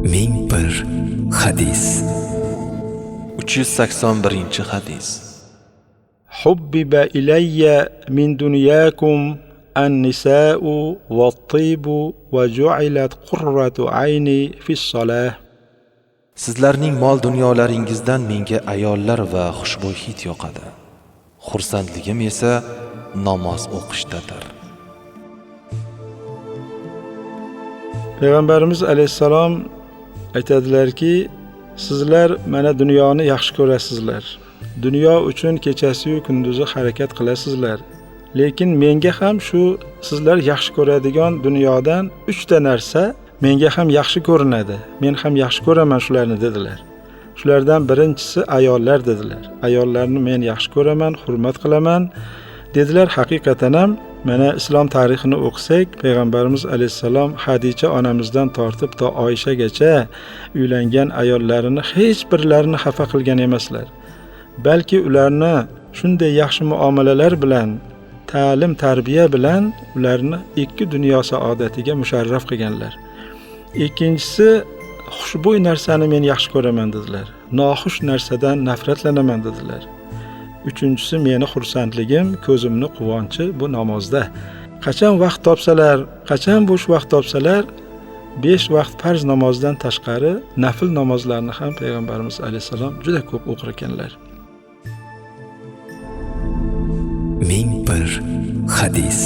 1001 hadis. 381-hadis. Hubbiba ilayya min dunyakum an-nisa'u wat-tibu va ju'ilat qurratu ayni fis-salah. Sizlarning mol dunyolaringizdan menga ayollar va xushbo'y hid yoqadi. Xursandligim esa namoz o'qishdadir. Payg'ambarimiz alayhissalom aytadilarki, sizlar mana dunyoni yaxshi ko'rasizlar. Dunyo uchun kechasi-yu kunduzi harakat qilasizlar. Lekin menga ham shu sizlar yaxshi ko'radigan dunyodan 3 ta narsa menga ham yaxshi ko'rinadi. Men ham yaxshi ko'raman shularni dedilar. Shulardan birinchisi ayollar dedilar. Ayollarni men yaxshi ko'raman, hurmat qilaman dedilar. Haqiqatan ham mana islom tarixini o'qisak, Payg'ambarimiz alayhissalom Hadicha onamizdan tortib to Oyishagacha uylangan ayollarini hech birlarini xafa qilgan emaslar. Balki ularni shunday yaxshi muomalalar bilan, ta'lim tarbiya bilan ularni ikki dunyo saodatiga musharraf qilganlar. Ikkinchisi, xushbo'y narsani men yaxshi ko'raman dedilar. Noxush narsadan nafratlanaman dedilar. Uchinchisi, meni xursandligim, ko'zimni quvonchi bu namozda. Qachon vaqt topsalar, qachon bo'sh vaqt topsalar, 5 vaqt farz namozdan tashqari nafl namozlarni ham Payg'ambarimiz alayhissalom juda ko'p o'qir ekanlar. 1001 hadis.